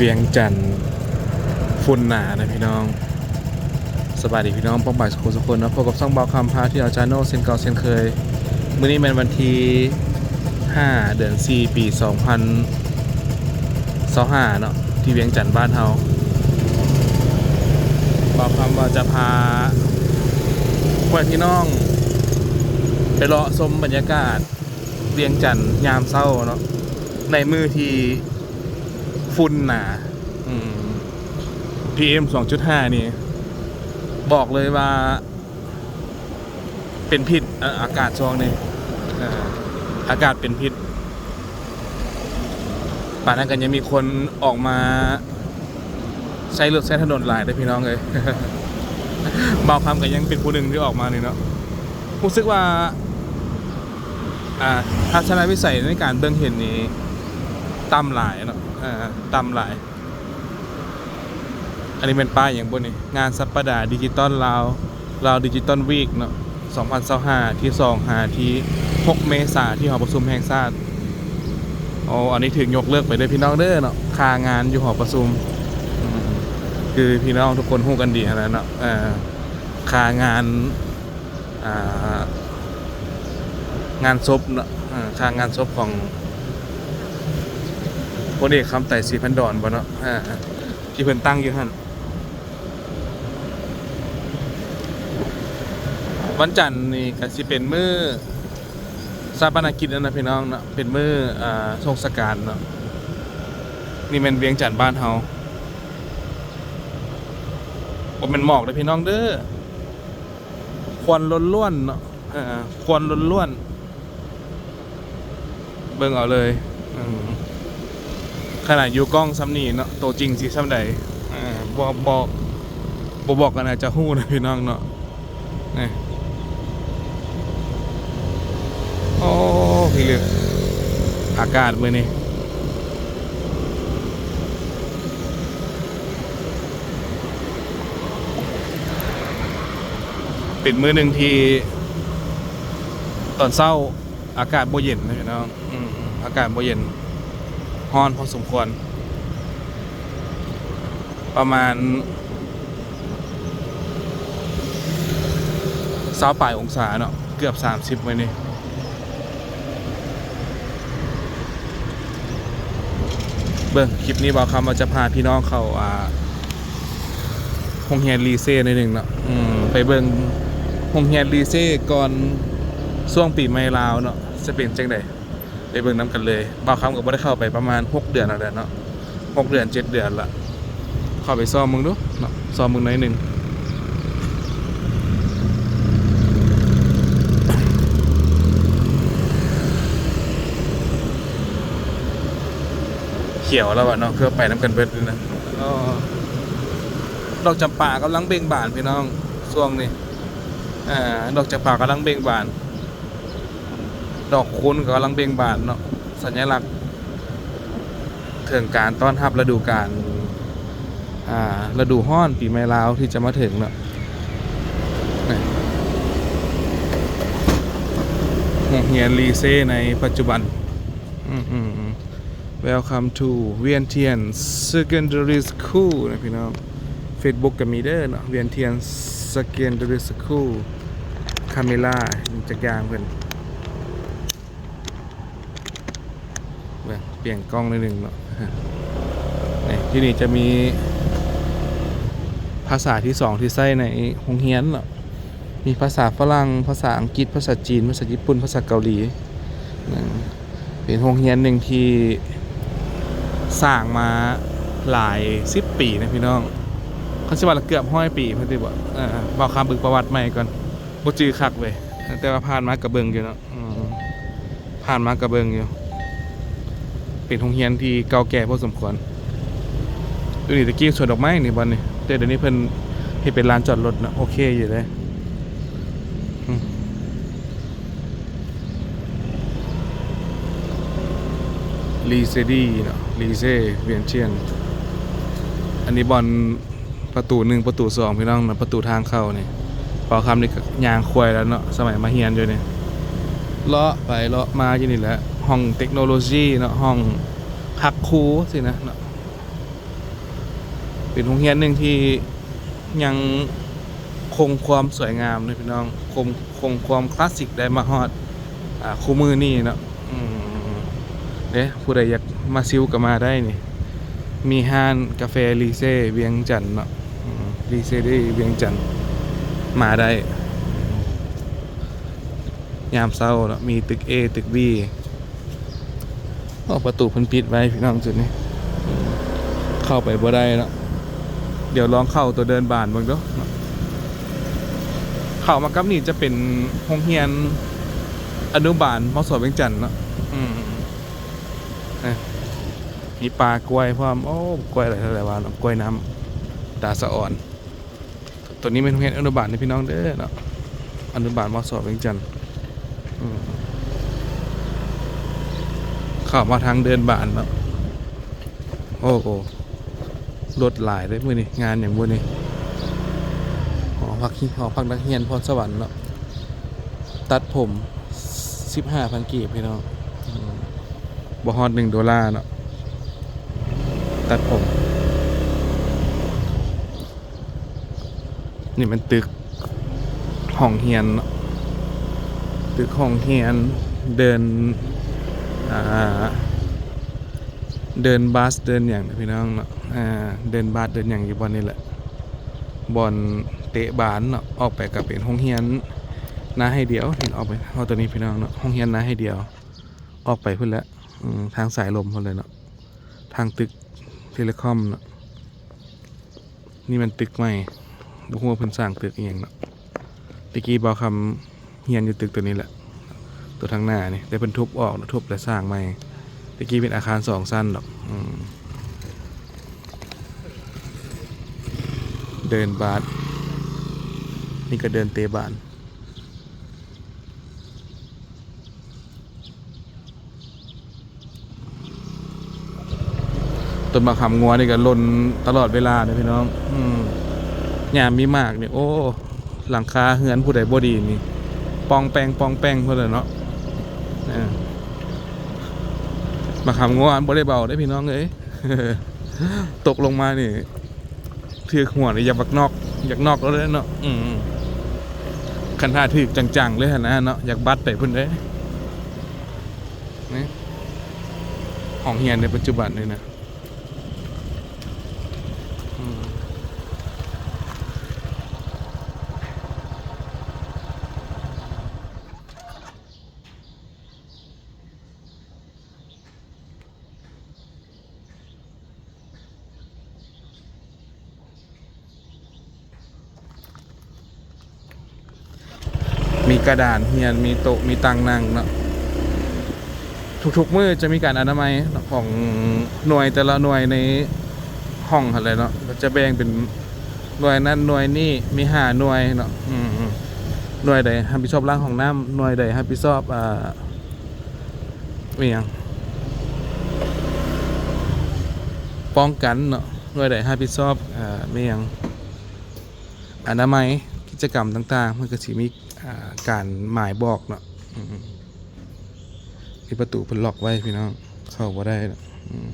ວຽງຈັນຝຸ່ນໜານະພີ່ນ້ອງ. ສະບາຍດີພີ່ນ້ອງປ້ອງປາຍສຸກຄົນເນາະ, ພົບກັບຊ່ອງບ່າວຄຳພາທ່ຽວ Channel ເຊັ່ນເກົ່າເຊັ່ນເຄີຍ. ມື້ນີ້ແມ່ນວັນທີຫ້າ ເດືອນສີ່ ປີສອງພັນຊາວຫ້າເນາະ, ທີ່ວຽງຈັນບ້ານເຮົາ. ບ່າວຄຳວ່າຈະພາພໍ່ແມ່ພີ່ນ້ອງໄປເລາະຊົມບັນຍາກາດວຽງຈັນຍາມເຊົ້າເນາະ, ໃນມື້ທີ່ ຝຸ່ນໜາ ອືມ ພີເອັມສອງຈຸດຫ້ານີ້ ບອກເລີຍວ່າເປັນພິດ ອາ ອາກາດຊ່ວງນີ້ ເອີ ອາກາດເປັນພິດ. ປານນັ້ນກໍຍັງມີຄົນອອກມາໃຊ້ລົດໃຊ້ຖະໜົນຫຼາຍເດ້ພີ່ນ້ອງເອີຍ. ບ່າວຄຳກໍຍັງເປັນຜູ້ໜຶ່ງທີ່ອອກມານີ້ເນາະ, ຮູ້ສຶກວ່າ ອ່າ ທັດສະນະວິໄສໃນການເບິ່ງເຫັນນີ້ຕ່ຳຫຼາຍເນາະ, ເອີ ຕ່ຳຫຼາຍ. ອັນນີ້ແມ່ນປ້າຍຫຍັງບໍ່ນີ້? ງານສັບປະດາດິຈິຕອນລາວ, ລາວດິຈິຕອນວີກເນາະ ສອງພັນຊາວຫ້າ ທີສອງຫາທີຫົກເມສາ ທີ່ຫໍປະຊຸມແຫ່ງຊາດ. ໂອ້ ອັນນີ້ຖືກຍົກເລີກໄປເດີພີ່ນ້ອງເດີເນາະ, ຄາງານຢູ່ຫໍປະຊຸມ. ອືມ ຄືພີ່ນ້ອງທຸກຄົນຮູ້ກັນດີຫັ້ນແຫຼະເນາະ, ເອີ ຄາງານ ອ່າ ງານສົບເນາະ, ເອີ ຄາງານສົບຂອງພົນເອກ ຄຳໄຕ ສີພັນດອນ ບໍ່ເນາະ, ເອີ ທີ່ເພິ່ນຕັ້ງຢູ່ຫັ້ນ. ວັນຈັນນີ້ກໍຊິເປັນມື້ຊາປະນະກິດແລ້ວນະພີ່ນ້ອງເນາະ, ເປັນມື້ ອ່າ ສົງສະການເນາະ. ນີ້ແມ່ນວຽງຈັນບ້ານເຮົາ, ບໍ່ແມ່ນໝອກເດີພີ່ນ້ອງເດີ. ຄວັນລ້ວນໆເນາະ, ເອີ ຄວັນລ້ວນໆ ເບິ່ງເອົາເລີຍ. ອືມ ຂະໜາດຢູ່ກ້ອງສ່ຳນີ້ເນາະ, ໂຕຈິງຊິສ່ຳໃດ ເອີ ບໍ່ ບໍ່ ບໍ່ບອກກໍໜ້າຈະຮູ້ນະພີ່ນ້ອງເນາະ. ນີ້ ໂອ້ ພິລຶກ ອາກາດມື້ນີ້ ເປັນມື້ໜຶ່ງທີ່ຕອນເຊົ້າອາກາດບໍ່ເຢັນນະພີ່ນ້ອງ, ອືມ ອາກາດບໍ່ເຢັນ, ຮ້ອນພໍສົມຄວນ. ປະມານຊາວປາຍອົງສາເນາະ, ເກືອບສາມສິບມື້ນີ້. ເບິ່ງຄລິບນີ້ ບ່າວຄຳວ່າຈະພາພີ່ນ້ອງເຂົ້າ ອ່າ ໂຮງຮຽນລີເຊໜ້ອຍໜຶ່ງເນາະ, ອືມ ໄປເບິ່ງໂຮງຮຽນລີເຊກ່ອນຊ່ວງປີໃໝ່ລາວເນາະ ຈະເປັນຈັ່ງໃດ. ໄປເບິ່ງນຳກັນເລີຍ. ບ່າວຄຳກໍບໍ່ໄດ້ເຂົ້າໄປປະມານຫົກເດືອນແລ້ວແຫຼະເນາະ, ຫົກເດືອນ ເຈັດເດືອນລະ. ເຂົ້າໄປຊອມເບິ່ງດູເນາະ, ຊອມເບິ່ງໜ້ອຍໜຶ່ງ. ຂຽວແລ້ວວະເນາະ, ເພື່ອໄປນຳກັນເບິດນີ້ນະ. ອໍ ດອກຈຳປາກຳລັງເບັ່ງບານພີ່ນ້ອງ ຊ່ວງນີ້, ອ່າ ດອກຈຳປາກຳລັງເບັ່ງບານ. ດອກຄູນກໍກຳລັງເບັ່ງບານເນາະ, ສັນຍະລັກເຖິງການຕ້ອນຮັບລະດູການ ອ່າ ລະດູຮ້ອນປີໃໝ່ລາວທີ່ຈະມາເຖິງເນາະ. ໂຮງຮຽນລີເຊໃນປັດຈຸບັນ. ອືມ Welcome to Vientiane Secondary School ນະພີ່ນ້ອງ. Facebook ກໍມີເດີເນາະ, Vientiane Secondary School. ຄາເມລາອີ່ຫຍັງຈັກຢ່າງເພິ່ນ. ເບິ່ງ ປ່ຽນກ້ອງໜ້ອຍໜຶ່ງເນາະ. ນີ້ ທີ່ນີ້ຈະມີພາສາທີສອງທີ່ໃຊ້ໃນໂຮງຮຽນເນາະ, ມີພາສາຝຣັ່ງ, ພາສາອັງກິດ, ພາສາຈີນ, ພາສາຍີ່ປຸ່ນ, ພາສາເກົາຫຼີ. ເປັນໂຮງຮຽນໜຶ່ງທີ່ສ້າງມາຫຼາຍສິບປີນະພີ່ນ້ອງ, ຄັນຊິວ່າລະເກືອບຮ້ອຍປີພຸ້ນຕິບໍ. ເອີ ບ່າວຄຳເບິ່ງປະຫວັດໃໝ່ກ່ອນ, ບໍ່ຈື່ຄັກເວີຍ, ແຕ່ວ່າຜ່ານມາກໍເບິ່ງຢູ່ເນາະ. ອືມ ຜ່ານມາກໍເບິ່ງຢູ່, ເປັນໂຮງຮຽນທີ່ເກົ່າແກ່ພໍສົມຄວນ. ຢູ່ນີ້ແຕ່ກີ້ສວນດອກໄມ້ນີ້ ບ່ອນນີ້, ແຕ່ດຽວນີ້ເພິ່ນເຮັດເປັນລານຈອດລົດເນາະ, ໂອເຄຢູ່ເດ້. ອືມ Lycée ເນາະ, Lycée Vientiane. ອັນນີ້ບ່ອນ ປະຕູໜຶ່ງ ປະຕູສອງ ພີ່ນ້ອງນະ, ປະຕູທາງເຂົ້ານີ້. ບ່າວຄຳນີ້ກໍຍ່າງຄວາຍແລ້ວເນາະ, ສະໄໝມາຮຽນຢູ່ນີ້ ເລາະໄປເລາະມາຢູ່ນີ້ແຫຼະ. ຫ້ອງເຕັກໂນໂລຊີເນາະ, ຫ້ອງພັກຄູຊີ້ນະເນາະ. ເປັນໂຮງຮຽນໜຶ່ງທີ່ຍັງຄົງຄວາມສວຍງາມເດ້ພີ່ນ້ອງ, ຄົງ ຄົງຄວາມຄລາສສິກໄດ້ມາຮອດ ອ່າ ຄູ່ມື້ນີ້ເນາະ. ອືມ ເດ້ ຜູ້ໃດຢາກມາຊິວກໍມາໄດ້ນີ້, ມີຮ້ານກາແຟລີເຊວຽງຈັນເນາະ, ອືມ ລີເຊເດວຽງຈັນ ມາໄດ້. ຍາມເຊົ້າເນາະ ມີຕຶກ A ຕຶກ B. ໂອ້ ປະຕູເພິ່ນປິດໄວ້ພີ່ນ້ອງຈຸດນີ້, ເຂົ້າໄປບໍ່ໄດ້ເນາະ. ດຽວລອງເຂົ້າຕົວເດີ່ນບານເບິ່ງເດີເນາະ. ເຂົ້າມາກັບນີ້ຈະເປັນໂຮງຮຽນອະນຸບານ ມສ ວຽງຈັນເນາະ. ອືມ ເອີ ມີປ່າກ້ວຍພ້ອມ. ໂອ້ ກ້ວຍຫຼາຍ ຫຼາຍວ່າເນາະ, ກ້ວຍນ້ຳຕາສະອອນ. ຕົວນີ້ແມ່ນໂຮງຮຽນອະນຸບານເດີພີ່ນ້ອງເດີເນາະ, ອະນຸບານ ມສ ວຽງຈັນ. ອືມ ເຂົ້າມາທາງເດີ່ນບານເນາະ. ໂອ້ໂຫ ລົດຫຼາຍເດ້ມື້ນີ້, ງານຫຍັງບຸນີ້? ຫໍພັກ ຫໍພັກນັກຮຽນພອນສະຫວັນເນາະ. ຕັດຜົມສິບຫ້າພັນກີບພີ່ນ້ອງ, ອືມ ບໍ່ຮອດໜຶ່ງໂດລາເນາະ ຕັດຜົມ. ນີ້ແມ່ນຕຶກຫ້ອງຮຽນເນາະ, ຕຶກຫ້ອງຮຽນ ເດີ່ນ ອ່າ ເດີ່ນບາສເດີ່ນຫຍັງນະພີ່ນ້ອງເນາະ, ເດີ່ນບາສເດີ່ນຫຍັງຢູ່ບ່ອນນີ້ແຫຼະ, ບ່ອນເຕະບານເນາະ. ອອກໄປກໍເປັນໂຮງຮຽນນາໄຮ່ດຽວ, ເຫັນອອກໄປຮອດຕົວນີ້ພີ່ນ້ອງເນາະ, ໂຮງຮຽນນາໄຮ່ດຽວ. ອອກໄປພຸ້ນແຫຼະ ອືມ ທາງສາຍລົມພຸ້ນເລີຍເນາະ, ທາງຕຶກເທເລຄອມເນາະ. ນີ້ແມ່ນຕຶກໃໝ່, ບໍ່ຮູ້ວ່າເພິ່ນສ້າງຕຶກອີ່ຫຍັງເນາະ. ແຕ່ກີ້ບ່າວຄຳຮຽນຢູ່ຕຶກຕົວນີ້ແຫຼະ, ຕົວທາງໜ້ານີ້, ແຕ່ເພິ່ນທຸບອອກເນາະ, ທຸບແລ້ວສ້າງໃໝ່. ແຕ່ກີ້ເປັນອາຄານສອງຊັ້ນດອກ. ອືມ ເດີ່ນບາດ, ນີ້ກໍເດີ່ນເຕະບານ. ຕົ້ນໝາກຫຳງົວນີ້ກໍຫຼົ່ນຕະຫຼອດເວລາເດ້ພີ່ນ້ອງ. ອືມ ຍາມມີໝາກນີ້ ໂອ້ ຫຼັງຄາເຮືອນຜູ້ໃດບໍ່ດີນີ້ ປ່ອງແປ່ງ ປ່ອງແປ່ງພຸ້ນແຫຼະເນາະ. ເອີ ໝາກຫຳງົວມັນບໍ່ໄດ້ເບົາເດ້ພີ່ນ້ອງເອີຍ, ຕົກລົງມານີ້ ຖືກຫົວນີ້ຢາກບັກນອກ ຢາກນອກແລ້ວເດ້ເນາະ. ອືມ ຄັນຖ້າຖືກຈັງໆເລີຍຫັ້ນນະເນາະ ຢາກບັດໄປພຸ້ນເດ້. ນີ້ ຫ້ອງຮຽນໃນປັດຈຸບັນນີ້ນະ. ອືມ ມີກະດານຮຽນ ມີໂຕະ ມີຕັ່ງນັ່ງເນາະ. ທຸກໆມື້ຈະມີການອະນາໄມເນາະ ຂອງໜ່ວຍແຕ່ລະໜ່ວຍໃນຫ້ອງຫັ້ນແຫຼະເນາະ, ກໍຈະແບ່ງເປັນໜ່ວຍນັ້ນໜ່ວຍນີ້ ມີຫ້າໜ່ວຍເນາະ. ອືມ ໜ່ວຍໃດຮັບຜິດຊອບລ້າງຫ້ອງນ້ຳ, ໜ່ວຍໃດຮັບຜິດຊອບ ອ່າ ອີຫຍັງ ປ້ອງກັນເນາະ, ໜ່ວຍໃດຮັບຜິດຊອບ ເອີ ແມ່ນຫຍັງ ອະນາໄມ ກິດຈະກຳຕ່າງໆ ມັນກໍຊິມີ ອ່າ ການໝາຍບອກເນາະ. ອືມ ມີປະຕູເພິ່ນລັອກໄວ້ພີ່ນ້ອງ, ເຂົ້າບໍ່ໄດ້ເນາະ. ອືມ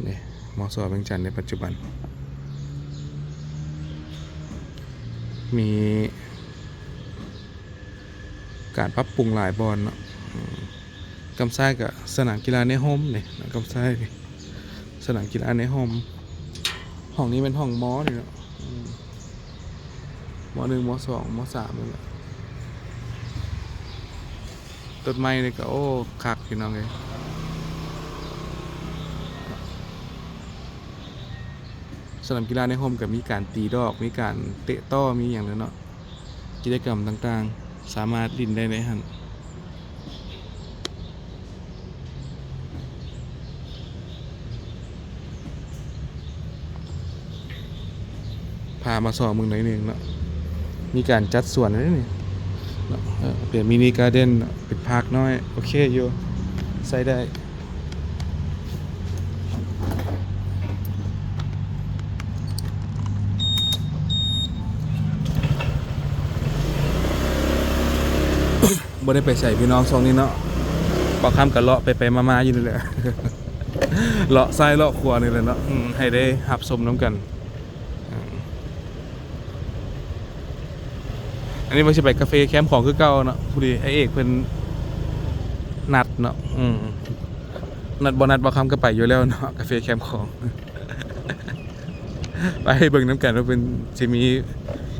ນີ້ ມສ ວຽງຈັນໃນປັດຈຸບັນ ມີ ການປັບປຸງຫຼາຍບ່ອນເນາະ. ອືມ ກຳຊ້າຍກະສະໜາມກິລາໃນຮົ່ມນີ້ເນາະ, ກຳຊ້າຍນີ້ ສະໜາມກິລາໃນຮົ່ມ. ຫ້ອງນີ້ແມ່ນຫ້ອງ ມ ນີ້ເນາະ. ອືມ ມ ໜຶ່ງ ມ ສອງ ມ ສາມ ນີ້ແຫຼະ. ຕົ້ນໄມ້ນີ້ກະ ໂອ້ ຄັກພີ່ນ້ອງເອີຍ. ສະໜາມກິລາໃນຮົ່ມກະມີການຕີດອກ ມີການເຕະຕໍ່ ມີຫຍັງແຫຼະເນາະ. ກິດຈະກຳຕ່າງໆ ສາມາດຫຼິ້ນໄດ້ໃນຫັ້ນ. ພາມາຊອກເບິ່ງໜ້ອຍໜຶ່ງເນາະ, ມີການຈັດສວນເດ້ນີ້ເນາະ. ເອີ ເປັນມິນິກາເດັນເນາະ, ເປັນພາກນ້ອຍ ໂອເຄຢູ່ ໃຊ້ໄດ້. ບໍ່ໄດ້ໄປໃສພີ່ນ້ອງຊ່ວງນີ້ເນາະ, ບ່າວຄຳກໍເລາະໄປໆມາໆຢູ່ນີ້ແຫຼະ. ເລາະຊ້າຍເລາະຂວານີ້ແຫຼະເນາະ ອືມ ໃຫ້ໄດ້ຮັບຊົມນຳກັນ. ອືມ ອັນນີ້ວ່າຊິໄປກາເຟແຄມຂອງຄືເກົ່າເນາະ ພໍດີອ້າຍເອກເພິ່ນນັດເນາະ ອືມ ນັດບໍ່ນັດບໍ່ຄຳກໍໄປຢູ່ແລ້ວເນາະ ກາເຟແຄມຂອງ. ໄປເບິ່ງນຳກັນວ່າເພິ່ນຊິມີ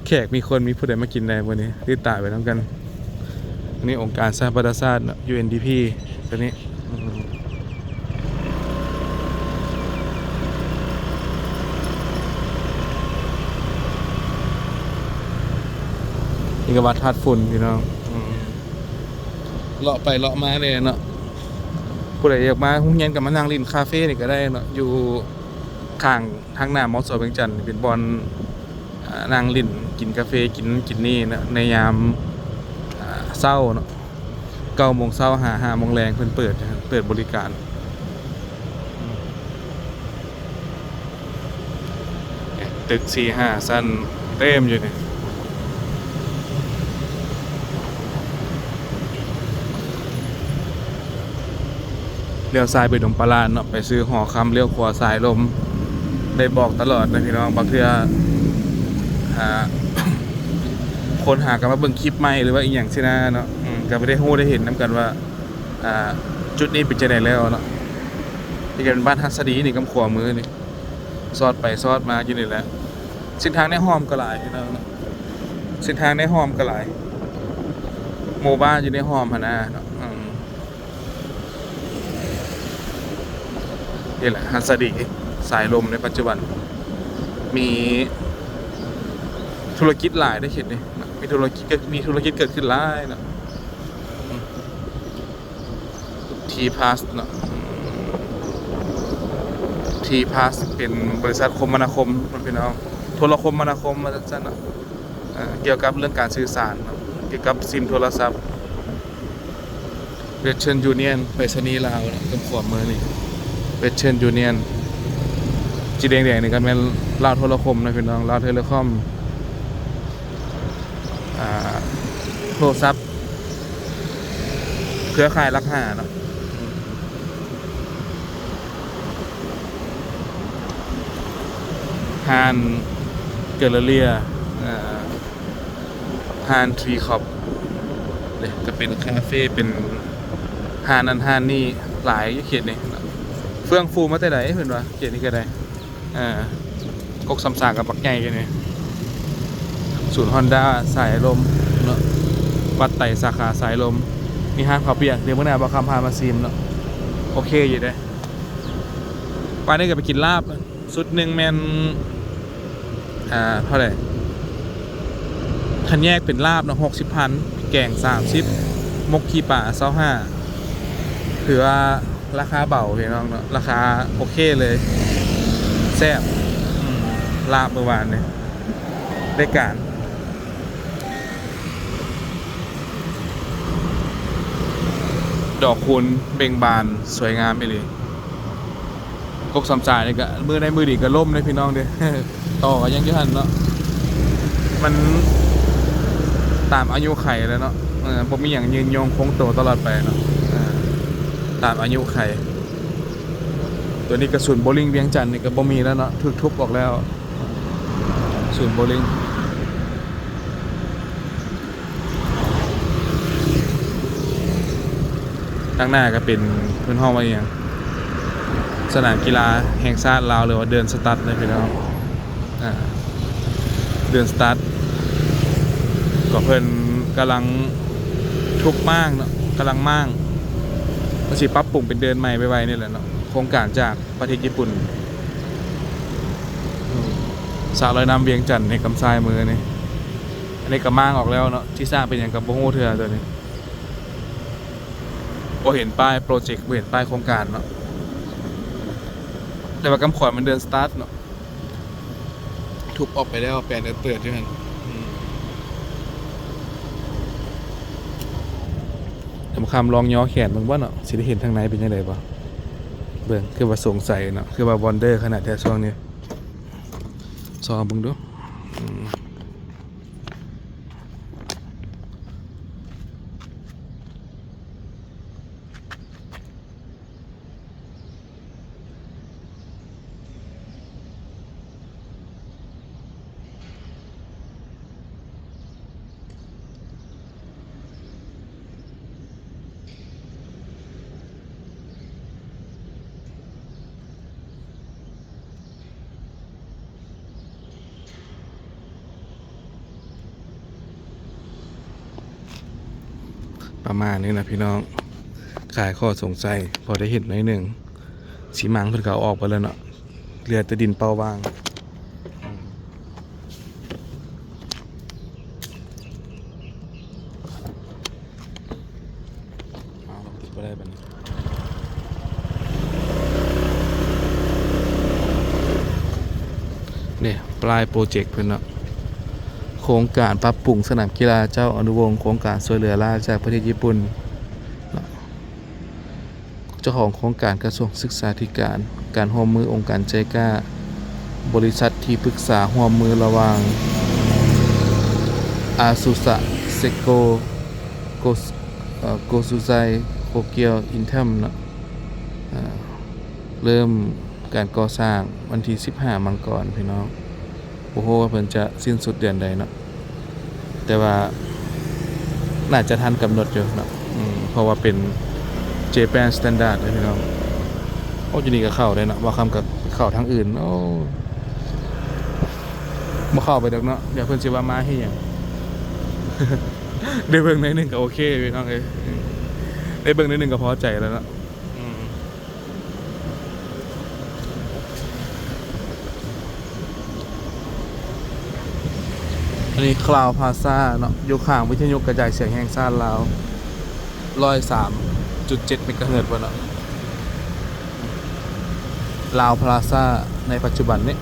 ແຂກ ມີຄົນ ມີຜູ້ໃດມາກິນແດ່ມື້ນີ້ ຕິດຕາມໄປນຳກັນ. ອັນນີ້ອົງການສະຫະປະຊາຊາດເນາະ ຢູເອັນດີພີ ຕົວນີ້ ອືມ ນີ້ກໍວັດທາດຝຸ່ນ ພີ່ນ້ອງ ອືມ ເລາະໄປເລາະມາແດ່ເນາະ. ຜູ້ໃດຢາກມາໂຮງຮຽນກໍມານັ່ງຫຼິ້ນຄາເຟນີ້ກໍໄດ້ເນາະ ຢູ່ຂ້າງ ທາງໜ້າ ມສ ວຽງຈັນ ເປັນບ່ອນ ອ່າ ນັ່ງຫຼິ້ນ ກິນກາເຟ ກິນ ກິນນີ້ນະ ໃນຍາມ ອ່າ ເຊົ້າເນາະ ເກົ້າໂມງເຊົ້າຫາຫ້າໂມງແລງ ເພິ່ນເປີດ ເປີດບໍລິການ. ຕຶກສີ່ຫ້າຊັ້ນເຕັມຢູ່ນີ້. ລ້ຽວຊ້າຍໄປດົງປາລານເນາະ ໄປຊື້ຫໍຄຳ ລ້ຽວຂວາສາຍລົມ. ໄດ້ບອກຕະຫຼອດນະພີ່ນ້ອງ ບາງເທື່ອ ອ່າ ຄົນຫາກໍມາເບິ່ງຄລິບໃໝ່ ຫຼືວ່າອີ່ຫຍັງຊີ້ນະເນາະ ອືມ ກໍບໍ່ໄດ້ຮູ້ໄດ້ເຫັນນຳກັນວ່າ ອ່າ ຈຸດນີ້ເປັນຈັ່ງໃດແລ້ວເນາະ. ນີ້ກໍເປັນບ້ານຫັດສະດີນີ້ ກຳຂວາມືນີ້ ຊອດໄປຊອດມາຢູ່ນີ້ແຫຼະ. ເສັ້ນທາງໃນຮ່ອມກໍຫຼາຍພີ່ນ້ອງເນາະ ເສັ້ນທາງໃນຮ່ອມກໍຫຼາຍ ໝູ່ບ້ານຢູ່ໃນຮ່ອມຫັ້ນນະເນາະ ອືມ. ນີ້ແຫຼະ ຫັດສະດີສາຍລົມໃນປັດຈຸບັນ ມີທຸລະກິດຫຼາຍເດ້ເຂດນີ້ ມີທຸລະກິດ ມີທຸລະກິດເກີດຂຶ້ນຫຼາຍເນາະ ອືມ. ທີພລັສເນາະ ທີພລັສເປັນບໍລິສັດຄົມມະນາຄົມເນາະພີ່ນ້ອງ ໂທລະຄົມມະນາຄົມວ່າຊັ້ນເນາະ ເອີ ກ່ຽວກັບເລື່ອງການສື່ສານເນາະ ກ່ຽວກັບຊິມໂທລະສັບ. ເວສເທີນຢູນຽນ ໄປສະນີລາວເນາະ ກຳຂວາມືນີ້ ເວສເທີນຢູນຽນ ສີແດງໆນີ້ກໍແມ່ນລາວໂທລະຄົມນະພີ່ນ້ອງ ລາວເທີເລຄອມ ອ່າ ໂທລະສັບ ເຄືອຂ່າຍຫຼັກຫ້າເນາະ ຮ້ານເກີເລເລຍ ເອີ ຮ້ານທຣີຄອບ ເດ້ ກໍເປັນຄາເຟ ເປັນຮ້ານນັ້ນຮ້ານນີ້ຫຼາຍຢູ່ເຂດນີ້ເນາະ ເຟື່ອງຟູມາແຕ່ໃດເພິ່ນວ່າ ເຂດນີ້ກໍໄດ້. ອ່າ ກົກສາມສາມກໍບັກໃຫຍ່ຢູ່ນີ້ ສູນຮອນດ້າສາຍລົມເນາະ ວັດໄຕສາຂາສາຍລົມ ມີຮ້ານເຂົ້າປຽກ ດຽວມື້ໜ້າບ່າວຄຳພາມາຊີມເນາະ ໂອເຄຢູ່ເດ້. ປານນີ້ກໍໄປກິນລາບ ຊຸດໜຶ່ງແມ່ນ ອ່າ ເທົ່າໃດ ຄັນແຍກເປັນລາບເນາະ ຫົກສິບພັນ ແກງ ສາມສິບ ໝົກຂີ້ປາ ຊາວຫ້າ ຖືວ່າລາຄາເບົາພີ່ນ້ອງເນາະ ລາຄາໂອເຄເລີຍ ແຊບ ອືມ ລາບມື້ວານນີ້ໄດ້ການ ດອກຄູນເບັ່ງບານສວຍງາມອີ່ຫຼີ. ກົກສາມສານີ້ກະມື້ໃດມື້ດີກະລົ້ມເດ້ພີ່ນ້ອງເດ້ ຕໍກໍຍັງຢູ່ຫັ້ນເນາະ ມັນຕາມອາຍຸໄຂແຫຼະເນາະ ເອີ ບໍ່ມີຫຍັງຍືນຍົງຄົງໂຕຕະຫຼອດໄປເນາະ ເອີ ຕາມອາຍຸໄຂ. ຕົວນີ້ກະສູນໂບລິງວຽງຈັນນີ້ກະບໍ່ມີແລ້ວເນາະ ຖືກທຸບອອກແລ້ວ ສູນໂບລິງ. ທາງໜ້າກໍເປັນ ເພິ່ນຮ້ອງວ່າອີ່ຫຍັງ ສະໜາມກິລາແຫ່ງຊາດລາວ ຫຼືວ່າເດີ່ນສະຕັດເນາະພີ່ນ້ອງ ອ່າ ເດີ່ນສະຕັດ ກໍເພິ່ນກຳລັງທຸບມ້າງເນາະ ກຳລັງມ້າງ ເພິ່ນຊິປັບປຸງເປັນເດີ່ນໃໝ່ໄວໆນີ້ແຫຼະເນາະ ໂຄງການຈາກປະເທດຍີ່ປຸ່ນ ອືມ ສະລອຍນ້ຳວຽງຈັນໃນກຳຊາຍມືນີ້ ອັນນີ້ກໍມ້າງອອກແລ້ວເນາະ ຊິສ້າງເປັນຫຍັງກໍບໍ່ຮູ້ເທື່ອຕົວນີ້ ບໍ່ເຫັນປ້າຍໂປຣເຈັກ ບໍ່ເຫັນປ້າຍໂຄງການເນາະ ແຕ່ວ່າກຳຂວາມັນເດີ່ນສະຕັດເນາະ ທຸບອອກໄປແລ້ວ ແປນເຕີດໆຢູ່ຫັ້ນ ອືມ ດຳຄຳລອງຍໍແຂນເບິ່ງບໍ່ເນາະ ຊິໄດ້ເຫັນທາງໃນເປັນຈັ່ງໃດບໍ່ ເບິ່ງ ຄືວ່າສົງໄສເນາະ ຄືວ່າວອນເດີຂະໜາດແທ້ຊ່ວງນີ້ ຊອມເບິ່ງດູ ອືມ. ປະມານນີ້ນະພີ່ນ້ອງ ຄາຍຂໍ້ສົງໄສ ພໍໄດ້ເຫັນໜ້ອຍໜຶ່ງ. ຊີມັງເພິ່ນກໍເອົາອອກໄປແລ້ວເນາະ ເຫຼືອແຕ່ດິນເປົ່າວ່າງ. ເອົາ ຕິດບໍ່ໄດ້ບັດນີ້. ນີ້ ປາຍໂປຣເຈັກເພິ່ນເນາະ ໂຄງການປັບປຸງສະໜາມກິລາເຈົ້າອະນຸວົງ ໂຄງການຊ່ວຍເຫຼືອລາວຈາກປະເທດຍີ່ປຸ່ນເນາະ. ເຈົ້າຂອງໂຄງການກະຊວງສຶກສາທິການ, ການຮ່ວມມືອົງການໄຈກາ, ບໍລິສັດທີ່ປຶກສາຮ່ວມມືລະຫວ່າງ ອາຊູສະ ເຊັກໂກ ໂກ ເອີ ໂກຊູໄຊ ໂກກຽວ ອິນທຳ ເນາະ. ເອີ ເລີ່ມການກໍ່ສ້າງວັນທີສິບຫ້າ ມັງກອນ ພີ່ນ້ອງ. ບໍ່ຮູ້ວ່າເພິ່ນຈະສິ້ນສຸດເດືອນໃດເນາະ ແຕ່ວ່າໜ້າຈະທັນກຳນົດຢູ່ເນາະ ອືມ ເພາະວ່າເປັນ Japan Standard ເດ້ພີ່ນ້ອງ. ໂອ້ ຢູ່ນີ້ກໍເຂົ້າໄດ້ເນາະ ບ່າວຄຳກໍເຂົ້າທາງອື່ນ. ໂອ້ ບໍ່ເຂົ້າໄປດອກເນາະ ດຽວເພິ່ນຊິວ່າມາເຮັດຫຍັງ. ໄດ້ເບິ່ງໜ້ອຍໜຶ່ງກໍໂອເຄ ພີ່ນ້ອງເອີຍ ໄດ້ເບິ່ງໜ້ອຍໜຶ່ງກໍພໍໃຈແລ້ວເນາະ. ອືມ ອັນນີ້ Crowne Plaza ເນາະ ຢູ່ຂ້າງວິທະຍຸກະຈາຍສຽງແຫ່ງຊາດລາວ ຮ້ອຍສາມຈຸດເຈັດເມກາເຮີດ ເນາະ Crowne Plaza ໃນປັດຈຸບັນນີ້.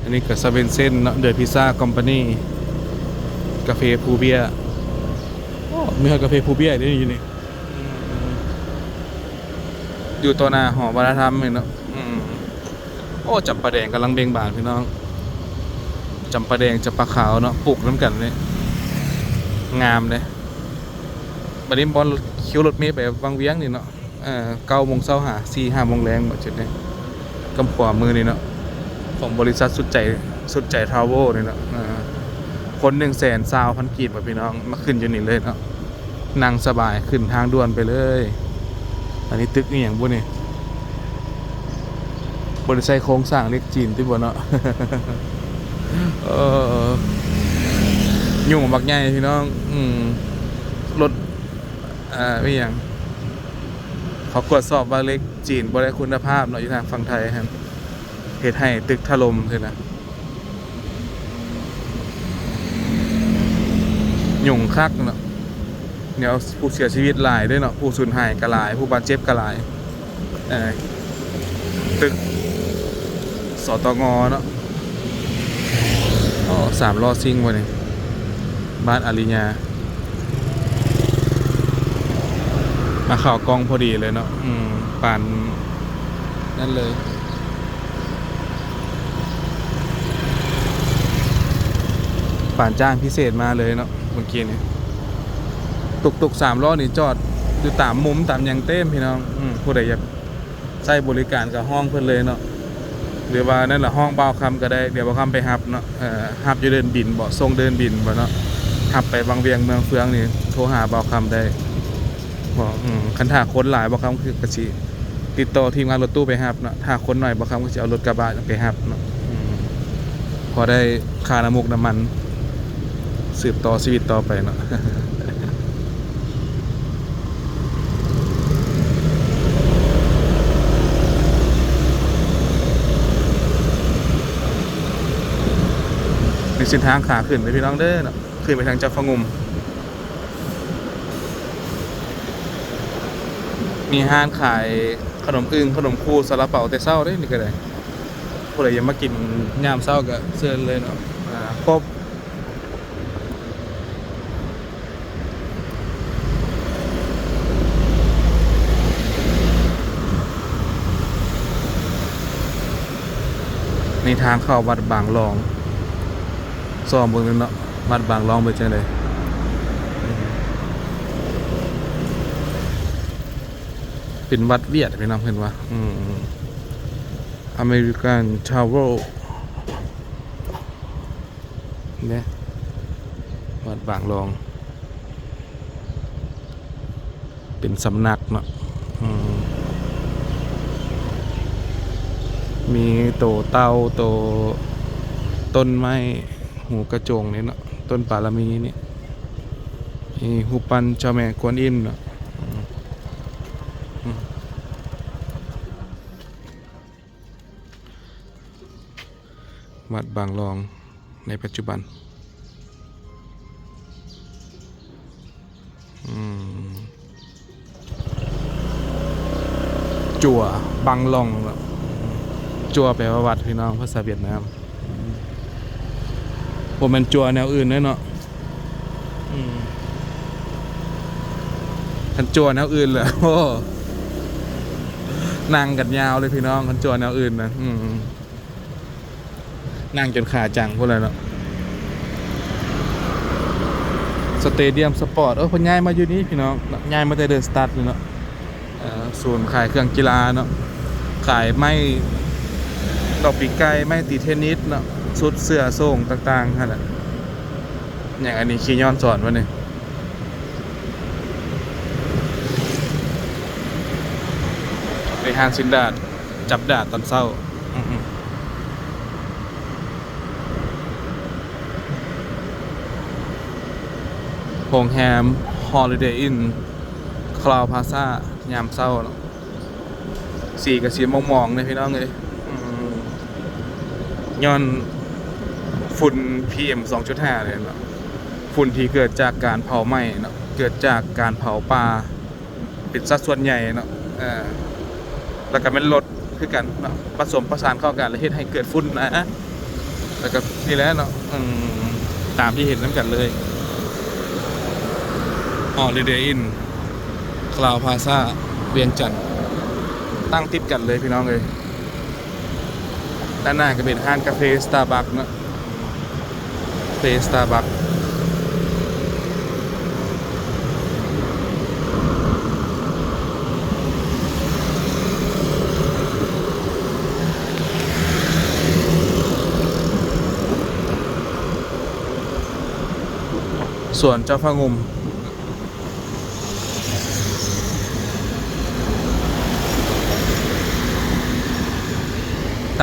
ອັນນີ້ກໍ Swenson ເນາະ The Pizza Company ກາເຟພູເບຍ. ໂອ້ ມີຮອດກາເຟພູເບຍເດ້ຢູ່ນີ້ ຢູ່ຕໍ່ໜ້າຫໍວັດທະນະທຳນີ້ເນາະ. ອືມ ໂອ້ ຈຳປາແດງກຳລັງເບັ່ງບານ ພີ່ນ້ອງ ຈຳປາແດງ ຈຳປາຂາວເນາະ ປູກນຳກັນນີ້ ງາມເດ້. ບັດນີ້ບ່ອນຄິວລົດເມໄປວັງວຽງນີ້ເນາະ ເອີ ເກົ້າໂມງເຊົ້າຫາສີ່ຫ້າໂມງແລງ ບໍ່ ຈຸດນີ້ ກຳຂວາມືນີ້ເນາະ ຂອງບໍລິສັດສຸດໃຈ ສຸດໃຈທຣາເວລນີ້ເນາະ. ເອີ ຄົນໜຶ່ງແສນຊາວພັນກີບ ພີ່ນ້ອງ ມາຂຶ້ນຢູ່ນີ້ເລີຍເນາະ ນັ່ງສະບາຍ ຂຶ້ນທາງດ່ວນໄປເລີຍ. ອັນນີ້ຕຶກອີ່ຫຍັງບຸນີ້ ບໍ່ໄດ້ໃຊ້ໂຄງສ້າງເຫຼັກຈີນຕິບໍເນາະ. ເອີ ຍຸງບັກໃຫຍ່ ພີ່ນ້ອງ. ອືມ ລົດ ອ່າ ອີ່ຫຍັງ ເຂົາກວດສອບວ່າເຫຼັກຈີນບໍ່ໄດ້ຄຸນນະພາບເນາະ ຢູ່ທາງຝັ່ງໄທຫັ້ນ ເຮັດໃຫ້ຕຶກຖະຫຼົ່ມຊີ້ນະ. ຫຍຸ້ງຄັກເນາະ ແນວຜູ້ເສຍຊີວິດຫຼາຍເດ້ເນາະ ຜູ້ສູນຫາຍກໍຫຼາຍ ຜູ້ບາດເຈັບກໍຫຼາຍ. ເອີ ຕຶກ ສຕງ ເນາະ. ອໍ ສາມລໍ້ຊິ່ງບໍ່ນີ້ ບ້ານອາລິຍາ. ມາເຂົ້າກ້ອງພໍດີເລີຍເນາະ. ອືມ ປານນັ້ນເລີຍ ປານຈ້າງພິເສດມາເລີຍເນາະ ເມື່ອກີ້ນີ້. ຕຸກໆ ສາມລໍ້ນີ້ຈອດຢູ່ຕາມມຸມຕາມຫຍັງເຕັມ ພີ່ນ້ອງ. ອືມ ຜູ້ໃດຢາກ ໃຊ້ບໍລິການກໍຮ້ອງເພິ່ນເລີຍເນາະ ຫຼືວ່ານັ້ນລະ ຮ້ອງບ່າວຄຳກໍໄດ້ ດຽວບ່າວຄຳໄປຮັບເນາະ. ເອີ ຮັບຢູ່ເດີ່ນບິນບໍ ສົ່ງເດີ່ນບິນບໍເນາະ ຮັບໄປວັງວຽງເມືອງເຟືອງນີ້ ໂທຫາບ່າວຄຳໄດ້. ອືມ ຄັນຖ້າຄົນຫຼາຍ ບ່າວຄຳກໍຊິຕິດຕໍ່ທີມງານລົດຕູ້ໄປຮັບເນາະ ຖ້າຄົນໜ້ອຍ ບ່າວຄຳກໍຊິເອົາລົດກະບະໄປຮັບເນາະ. ອືມ ພໍໄດ້ຄ່ານ້ຳມູກນ້ຳມັນ ສືບຕໍ່ຊີວິດຕໍ່ໄປເນາະ. ໃນເສັ້ນທາງຂາຂຶ້ນເດີພີ່ນ້ອງເດີເນາະ ຂຶ້ນໄປທາງເຈົ້າຟ້າງຸ່ມ ມີຮ້ານຂາຍ ຂະໜົມອຶ່ງ ຂະໜົມຄູ່ ຊາລາເປົາແຕ່ເຊົ້າເດ້ນີ້ກໍໄດ້. ຜູ້ໃດຢາກມາກິນຍາມເຊົ້າກໍເຊີນເລີຍເນາະ. ອ່າ ຄົບ ນີ້ທາງເຂົ້າວັດບາງຫຼອງ. ຊອມເບິ່ງເນາະ ວັດບາງຫຼອງເປັນຈັ່ງໃດ. ເປັນວັດຫວຽດພີ່ນ້ອງເພິ່ນວ່າ ອືມ American Tower ເດ້ ວັດບາງຫຼອງ ເປັນສຳນັກເນາະ. ອືມ ມີໂຕເຕົ່າ ໂຕ ຕົ້ນໄມ້ ຫູກະຈົງນີ້ເນາະ ຕົ້ນບາລະມີນີ້ ມີຮູບປັ້ນເຈົ້າແມ່ກວນອິມເນາະ ອືມ ອືມ ວັດບາງລອງໃນປັດຈຸບັນ. ອືມ ຈົວບາງລອງເນາະ ຈົວແປວ່າວັດ ພີ່ນ້ອງ ພາສາຫວຽດນາມ ບໍ່ແມ່ນຈົວແນວອື່ນເດ້ເນາະ ອືມ ຄັນຈົວແນວອື່ນລະ ໂອ້ ນັ່ງກັນຍາວເລີຍ ພີ່ນ້ອງ ຄັນຈົວແນວອື່ນນະ ອືມ. ນັ່ງຈົນຂາຈັງພຸ້ນແຫຼະເນາະ ສະເຕດຽມສະປອດ ເອີ ເພິ່ນຍ້າຍມາຢູ່ນີ້ພີ່ນ້ອງເນາະ ຍ້າຍມາແຕ່ເດີສະຕັດນີ້ເນາະ ເອີ ສູນຂາຍເຄື່ອງກິລາເນາະ ຂາຍໄມ້ເຕົ່າປີກໄກ່ ໄມ້ຕີເທນນິດເນາະ ຊຸດເສື້ອໂສ້ງຕ່າງໆຫັ້ນແຫຼະ ຫຍັງອັນນີ້ຂີ້ຍ້ອນສອນວະນີ້ ໄປຮ້ານສິ້ນດາດ ຈັບດາດຕອນເຊົ້າ ອືມ ໂຮງແຮມ Holiday Inn Crowne Plaza ຍາມເຊົ້າເນາະ ສີກະສີໝອງໆເດ້ພີ່ນ້ອງເອີຍ ອືມ ຍ້ອນຝຸ່ນ ພີເອັມ ສອງຈຸດຫ້າ ເດ້ເນາະ ຝຸ່ນທີ່ເກີດຈາກການເຜົາໄໝ້ເນາະ ເກີດຈາກການເຜົາປ່າ ເປັນສັດສ່ວນໃຫຍ່ເນາະ ເອີ ແລ້ວກໍແມ່ນລົດຄືກັນເນາະ ປະສົມປະສານເຂົ້າກັນ ແລ້ວເຮັດໃຫ້ເກີດຝຸ່ນນະ ແລ້ວກໍນີ້ແຫຼະເນາະ ອືມ ຕາມທີ່ເຫັນນຳກັນເລີຍ Holiday Inn Crowne Plaza ວຽງຈັນ ຕັ້ງຕິດກັນເລີຍພີ່ນ້ອງເອີຍ. ດ້ານໜ້າກໍເປັນຮ້ານກາເຟ Starbucks ເນາະ ເຟ Starbucks ສວນເຈົ້າພະງຸ່ມ.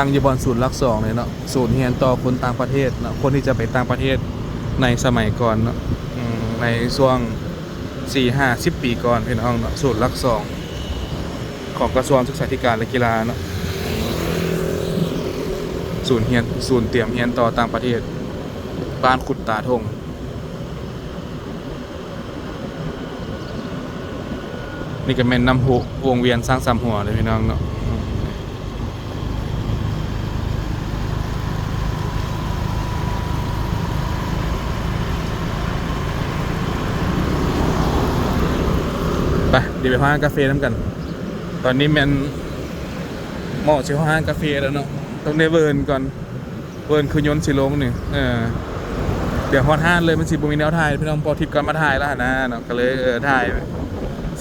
ຕັ້ງຢູ່ບ່ອນສູນຫຼັກສອງເລີຍເນາະ ສູນຮຽນຕໍ່ຄົນຕ່າງປະເທດເນາະ ຄົນທີ່ຈະໄປຕ່າງປະເທດໃນສະໄໝກ່ອນເນາະ ອືມ ໃນຊ່ວງສີ່ຫ້າສິບປີກ່ອນ ພີ່ນ້ອງເນາະ ສູນຫຼັກສອງຂອງກະຊວງສຶກສາທິການ ແລະ ກິລາເນາະ ສູນຮຽນ ສູນຕຽມຮຽນຕໍ່ຕ່າງປະເທດ ບ້ານຂຸດຕາທົ່ງ. ນີ້ກໍແມ່ນນ້ຳພຸວົງວຽນຊ້າງສາມຫົວເດ້ພີ່ນ້ອງເນາະ ໄປ ດຽວໄປຮ້ານກາເຟນຳກັນ ຕອນນີ້ແມ່ນເໝາະຊິເຂົ້າຮ້ານກາເຟແລ້ວເນາະ ຕ້ອງໄດ້ເວີນກ່ອນ. ເພິ່ນຄືຍົນຊິລົງນີ້ ເອີ ດຽວຮອດຮ້ານເລີຍ ມັນຊິບໍ່ມີແນວຖ່າຍ ພີ່ນ້ອງ ພໍທິດກ່ອນມາຖ່າຍແລ້ວຫັ້ນນະເນາະ ກໍເລີຍ ເອີ ຖ່າຍ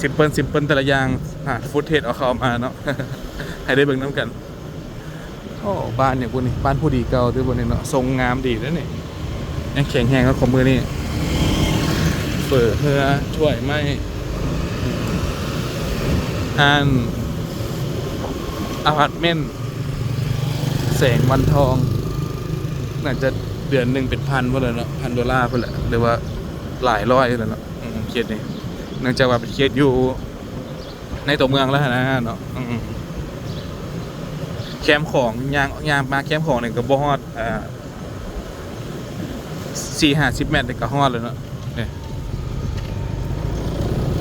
simple simple ແຕ່ລະຢ່າງ ຫາຟຸດເທດເອົາເຂົ້າມາເນາະ ໃຫ້ໄດ້ເບິ່ງນຳກັນ. ໂອ້ ບ້ານຫຍັງບຸນີ້ ບ້ານຜູ້ດີເກົ່າຕິບຸນີ້ເນາະ ຊົງງາມດີເດ້ນີ້ ຍັງແຂງແຮງເທົ່າຂອງມື້ນີ້ ເຝີເຮືອ ຖ້ວຍໄມ້ ຮ້ານອາພາດເມັນ ແສງວັນທອງ ໜ້າຈະເດືອນໜຶ່ງເປັນພັນພຸ້ນແຫຼະເນາະ ພັນໂດລາພຸ້ນແຫຼະ ຫຼືວ່າຫຼາຍຮ້ອຍພຸ້ນແຫຼະເນາະ ເຂດນີ້ ເນື່ອງຈາກວ່າເປັນເຂດຢູ່ໃນຕົວເມືອງແລ້ວຫັ້ນນະເນາະ ແຄມຂອງ ຍ່າງ ຍ່າງມາແຄມຂອງນີ້ກໍບໍ່ຮອດ ເອີ ສີ່ຫ້າສິບແມັດນີ້ກໍຮອດແລ້ວເນາະ ນີ້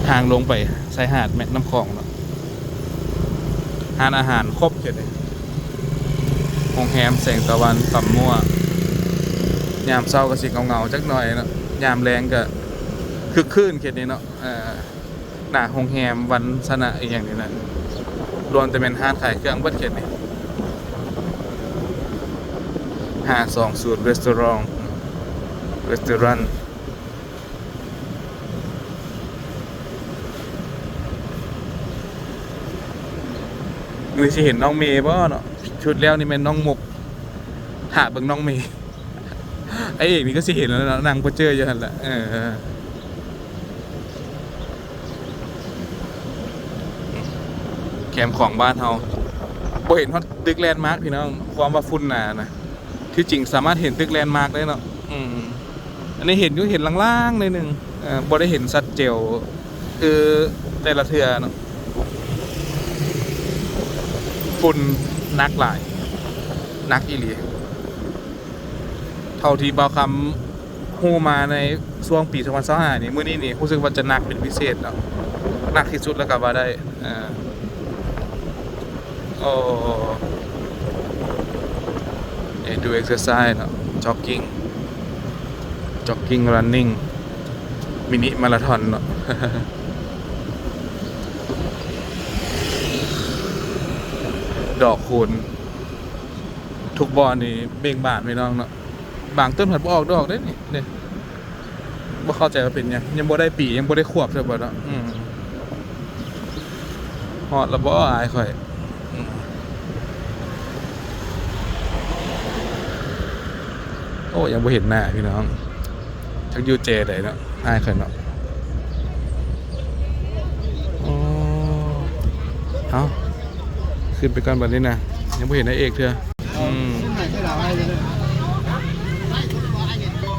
ທາງລົງໄປຊາຍຫາດແມ່ນ້ຳຂອງເນາະ ຮ້ານອາຫານຄົບເຂດນີ້ ໂຮງແຮມແສງຕາວັນ ຕຳມົ້ວ ຍາມເຊົ້າກໍຊິເຫງົາໆຈັກໜ້ອຍເນາະ ຍາມແລງກໍຄຶກຄື້ນເຂດນີ້ເນາະ ເອີ ໜ້າໂຮງແຮມວັນຊະນະອີ່ຫຍັງນີ້ນະ ລວມແຕ່ແມ່ນຮ້ານຂາຍເຄື່ອງເບິດເຂດນີ້ ຫ້າສອງສູນ Restaurant Restaurant ມື້ນີ້ຊິເຫັນນ້ອງເມບໍ່ເນາະ ຊຸດແລ້ວນີ້ແມ່ນນ້ອງມຸກ ຖ້າເບິ່ງນ້ອງເມ. ໄອ້ເອກນີ້ກໍຊິເຫັນແລ້ວເນາະ ນັ່ງໂປເຈີຢູ່ຫັ້ນແຫຼະ ເອີ ແຄມຂອງບ້ານເຮົາ ບໍ່ເຫັນຮອດຕຶກແລນມາກພີ່ນ້ອງ ຄວາມວ່າຝຸ່ນໜານະ ທີ່ຈິງສາມາດເຫັນຕຶກແລນມາກໄດ້ເນາະ. ອືມ ອັນນີ້ເຫັນຢູ່ ເຫັນລາງໆໜ້ອຍໜຶ່ງ ເອີ ບໍ່ໄດ້ເຫັນຊັດເຈວຄືແຕ່ລະເທື່ອເນາະ. ຝຸ່ນໜັກຫຼາຍ ໜັກອີ່ຫຼີ. ເທົ່າທີ່ບ່າວຄຳຮູ້ມາໃນຊ່ວງປີສອງພັນຊາວຫ້ານີ້ ມື້ນີ້ນີ້ຮູ້ສຶກວ່າຈະໜັກເປັນພິເສດເນາະ ໜັກທີ່ສຸດແລ້ວກໍວ່າໄດ້. ເອີ ໂອ້ ເອີ do exercise ເນາະ jogging jogging running mini marathon ເນາະ. ດອກຄູນ ທຸກບ່ອນນີ້ເບ່ງບານພີ່ນ້ອງເນາະ. ບາງຕົ້ນພັດບໍ່ອອກດອກເດ້ນີ້ ນີ້ ບໍ່ເຂົ້າໃຈວ່າເປັນຫຍັງ ຍັງບໍ່ໄດ້ປີ ຍັງບໍ່ໄດ້ຂວບເທື່ອບໍ່ເນາະ. ອືມ ຮອດແລ້ວບໍ່ອ້າຍຂ້ອຍ? ອືມ ໂອ້ ຍັງບໍ່ເຫັນໜ້າພີ່ນ້ອງ ຈັກຢູ່ແຈໃດເນາະ ອ້າຍຂ້ອຍເນາະ. ອໍ ເອົ້າ ຂຶ້ນໄປກ່ອນບັດນີ້ນະ ຍັງບໍ່ເຫັນນາງເອກເທື່ອ. ອືມ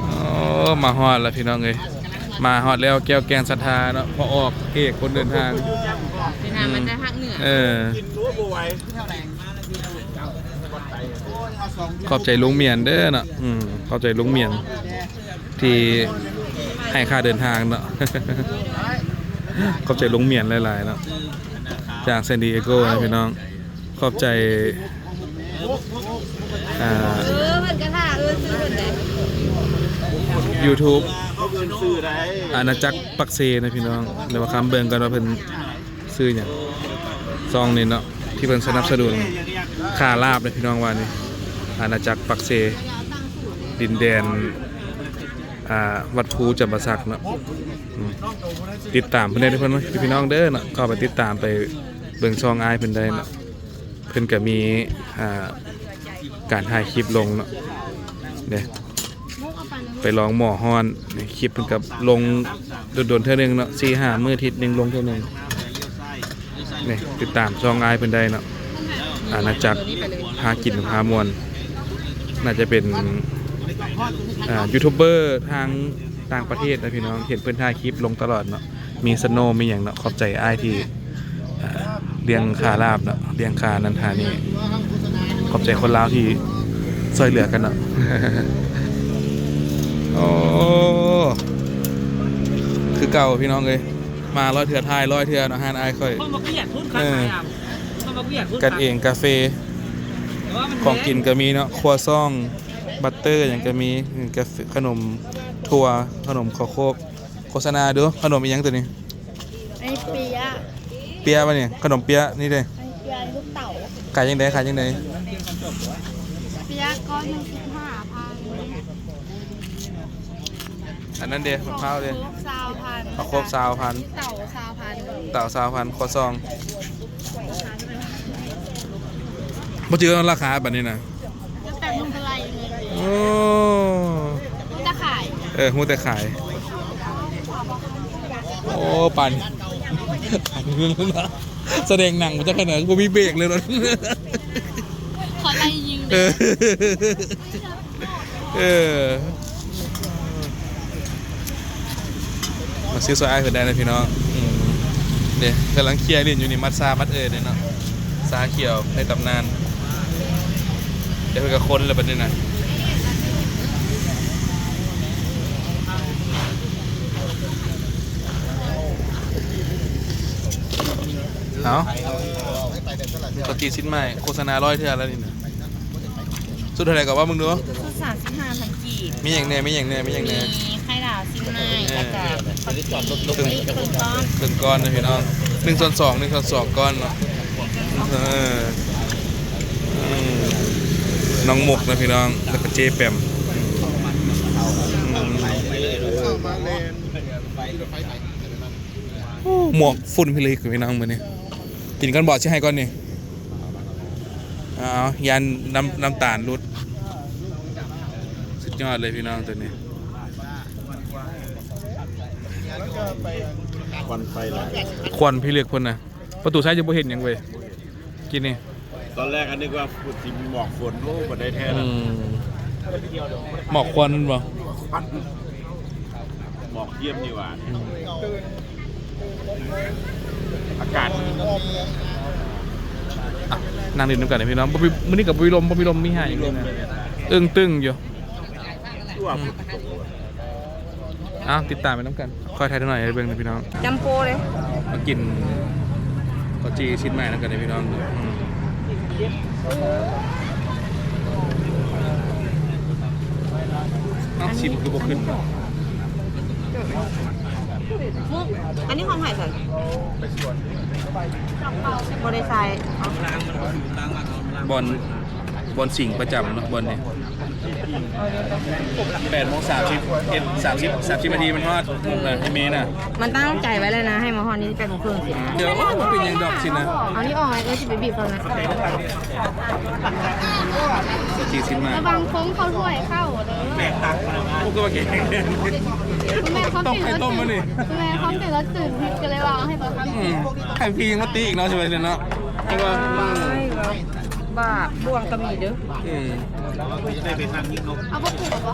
ໂອ້ ມາຮອດແລ້ວພີ່ນ້ອງເອີຍ ມາຮອດແລ້ວ ແກ້ວແກ່ນສັດທາເນາະ ພໍ່ອອກເອກຄົນເດີນທາງ ເດີນທາງມາຈາກພາກເໜືອ. ເອີ ຂອບໃຈລຸງໝຽນເດີເນາະ. ອືມ ຂອບໃຈລຸງໝຽນ ທີ່ໃຫ້ຄ່າເດີນທາງເນາະ ຂອບໃຈລຸງໝຽນຫຼາຍໆເນາະ ຈາກ San Diego ນະພີ່ນ້ອງ. ຂອບໃຈ ອ່າ ເອີ ເພິ່ນກໍຖ້າ ເອີ ຊື່ເພິ່ນໃດ YouTube ອານາຈັກປັກເຊນະພີ່ນ້ອງ. ແຕ່ວ່າຄຳເບິ່ງກ່ອນວ່າເພິ່ນ ຊື່ຫຍັງ ຊ່ອງນີ້ເນາະ ທີ່ເພິ່ນສະໜັບສະໜູນຄ່າລາບເດ້ພີ່ນ້ອງ ວ່ານີ້ ອານາຈັກປັກເຊ ດິນແດນ ອ່າ ວັດພູຈຳປາສັກເນາະ. ອືມ ຕິດຕາມເພິ່ນໄດ້ເດີ ເພິ່ນ ພີ່ນ້ອງເດີເນາະ ເຂົ້າໄປຕິດຕາມ ໄປເບິ່ງຊ່ອງອ້າຍເພິ່ນໄດ້ເນາະ. ເພິ່ນກໍມີ ອ່າ ການຖ່າຍຄລິບລົງເນາະ ເດ້ ໄປລອງໝໍຮ້ອນ ຄລິບເພິ່ນກໍລົງດົນໆເທື່ອໜຶ່ງເນາະ ສີ່ຫ້າມື້ ອາທິດໜຶ່ງລົງເທື່ອໜຶ່ງ. ນີ້ ຕິດຕາມຊ່ອງອ້າຍເພິ່ນໄດ້ເນາະ ອານາຈັກພາກິນພາມ່ວນ. ໜ້າຈະເປັນ ອ່າ ຢູທູບເບີທາງຕ່າງປະເທດນະພີ່ນ້ອງ ເຫັນເພິ່ນຖ່າຍຄລິບລົງຕະຫຼອດເນາະ. ມີສະໂນ ມີຫຍັງເນາະ. ຂອບໃຈອ້າຍທີ່ ອ່າ ລ້ຽງຄ່າລາບເນາະ ລ້ຽງຄ່ານັ້ນຄ່ານີ້. ຂອບໃຈຄົນລາວທີ່ຊ່ວຍເຫຼືອກັນເນາະ. ໂອ້ ຄືເກົ່າພີ່ນ້ອງເອີຍ ມາຮ້ອຍເທື່ອ ຖ່າຍຮ້ອຍເທື່ອເນາະ ຮ້ານອ້າຍຂ້ອຍ. ເອີ ກັນເອງ ກາເຟ ຂອງກິນກໍມີເນາະ ຄົວຊອງ ບັດເຕີ ຫຍັງກໍມີ ກາເຟ ຂະໜົມຖົ່ວ ຂະໜົມເຂົ້າໂຄກ. ໂຄສະນາດູ ຂະໜົມອີ່ຫຍັງໂຕນີ້? ອັນນີ້ເປຍ ເປຍບໍ່ນີ້? ຂະໜົມເປຍນີ້ເດ້ ອັນນີ້ເປຍລູກເຕົ່າ. ຂາຍຈັ່ງໃດ? ຂາຍຈັ່ງໃດ? ເປຍກ້ອນໜຶ່ງສິບຫ້າພັນ. ອັນນັ້ນເດ້ ໝາກພ້າວເດ້? ໂຄກຊາວພັນ ເອົາໂຄກຊາວພັນ ເຕົ່າຊາວພັນ ເຕົ່າຊາວພັນ ຄົວຊອງ. ບໍ່ຈື່ລາຄາບັດນີ້ນະ. ແຕ່ມັນບໍ່ໄລ່ເລີຍ. ໂອ້ ຮູ້ແຕ່ຂາຍ. ເອີ ຮູ້ແຕ່ຂາຍ. ໂອ້ ປານ ສະແດງໜັງມາຈາກຂະໜາດ ບໍ່ມີເບຣກເລີຍ. ເຂົາໄລ່ຍິງເດ້. ເອີ ເອີ ມາຊື້ຊ່ອຍອ້າຍເພິ່ນໄດ້ນະພີ່ນ້ອງ. ອືມ ເດ້ ກຳລັງເຄຍຫຼິ້ນຢູ່ນີ້ ມັດຊາມັດເອີຍເດ້ເນາະ ຊາຂຽວໃນຕຳນານ. ແຕ່ເພິ່ນກໍຄົນແລ້ວບັດນີ້ນະ. ເອົາ ກະຕິດຊິນໄມ້ ໂຄສະນາຮ້ອຍເທື່ອແລ້ວນີ້ນະ. ຊຸດເທົ່າໃດກໍເວົ້າເບິ່ງດູ. ຊຸດສາມສິບຫ້າພັນກີບ. ມີຫຍັງແດ່? ມີຫຍັງແດ່? ມີຫຍັງແດ່? ມີໄຂ່ດາວ ຊີ້ນໄມ້ ເອີ ແລ້ວກໍເຄິ່ງ ເຄິ່ງກ້ອນ ເຄິ່ງກ້ອນນະພີ່ນ້ອງ. ໜຶ່ງສ່ວນສອງ ໜຶ່ງສ່ວນສອງກ້ອນເນາະ. ເອີ ອືມ ນ້ອງໝົກນະພີ່ນ້ອງ ແລ້ວກໍເຈ້ແປມ. ອືມ ໂອ້ ໝວກຝຸ່ນພິລຶກພີ່ນ້ອງມື້ນີ້. ກິນກ່ອນບໍ? ຊິໃຫ້ກ່ອນນີ້. ອ້າວ ຢ້ານນ້ຳ ນ້ຳຕານຫຼຸດ. ສຸດຍອດເລີຍພີ່ນ້ອງໂຕນີ້. ຄວັນໄຟຫຼາຍ ຄວັນພິລຶກພຸ້ນນະ. ປະຕູໄຊຈະບໍ່ເຫັນຫຍັງເວີຍ ກິນນີ້. ຕອນແລກກໍນຶກວ່າຊິມີໝອກຝົນ ໂອ້ ບໍ່ໄດ້ແທ້ລະ ອືມ ໝອກຄວັນແມ່ນບໍ່? ໝອກຄວັນ ໝອກຄຽມນີ້ຫວ່າ ອືມ ອາກາດ ອ່ະ ນັ່ງຫຼິ້ນນຳກັນເດ້ພີ່ນ້ອງ ບໍ່ມີ ມື້ນີ້ກໍບໍ່ມີລົມ ບໍ່ມີລົມມີໄຫ ບໍ່ມີລົມເລີຍ ເອີ່ງຕຶງຢູ່ ຄືວ່າ ອືມ ເອົາ ຕິດຕາມໄປນຳກັນ ຄ່ອຍຖ່າຍເທົ່າໜ້ອຍໃຫ້ເບິ່ງນະພີ່ນ້ອງ ຈຳໂປເດ້ ມາກິນເຂົ້າຈີ່ຊີ້ນໄມ້ນຳກັນເດ້ພີ່ນ້ອງ ອືມ ເອົາ ຊິມຄືບໍ່ຂຶ້ນ ມຸກ ອັນນີ້ຂອງໃຜຊັ້ນ? ບໍ່ໄດ້ໃສ່ ບ່ອນ ບ່ອນສິງປະຈຳເນາະ ບ່ອນນີ້ ແປດໂມງສາມສິບເອັດ ສາມສິບ ສາມສິບນາທີມັນຮອດ ເອີ ໃຫ້ເມນະ ມັນຕັ້ງໃຈໄວ້ແລ້ວນະ ໃຫ້ມາຮອດນີ້ແປດໂມງເຄິ່ງຊິນະ ເອີ ໂອ້ຍ ບໍ່ເປັນຫຍັງດອກຊິນະ ເອົານີ້ອອກ ເອີ ຊິໄປບີບເຂົານະ ຊິກິນຊິນມາ ລະວັງໂຄ້ງເຂົ້າຖ້ວຍເຂົ້າເດີ ໂອ້ ຄືວ່າເກັ່ງ ແມ່ຄວາມຈິງ ຕົ້ມໄຂ່ຕົ້ມມານີ້ ແມ່ຄວາມຈິງລະຕື່ນ ກໍເລີຍວ່າໃຫ້ເຂົາທຳ ອືມ ໃຫ້ຟຣີມາຕີອີກເນາະ ຊິວ່າຊັ້ນເນາະ ເພາະວ່າ ບາບ ບ່ວງກໍມີເດີ ອືມ ໄດ້ໄປນັ່ງຍິງນົກ ເອົາບໍ່ປູກບໍ່?